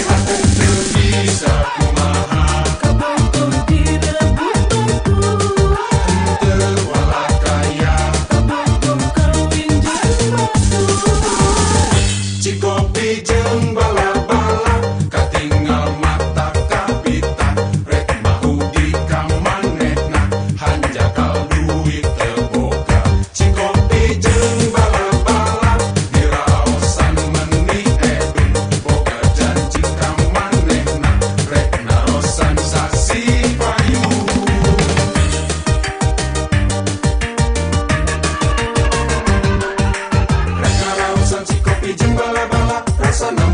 Hate teu bisa kumaha. Kabogoh direbut batur. Henteu walakaya. Kabogoh kawin jeung batur. Cikopi jeung bala-bala katingal mata kapita rek mahudi ka manehna hanjakal duit teu boga. Cikopi jeung bala-bala diraosan meuni edun boga janji ka manehna rek narosan sasih payun. Rek naraosan cikopi jeung bala-bala rasana.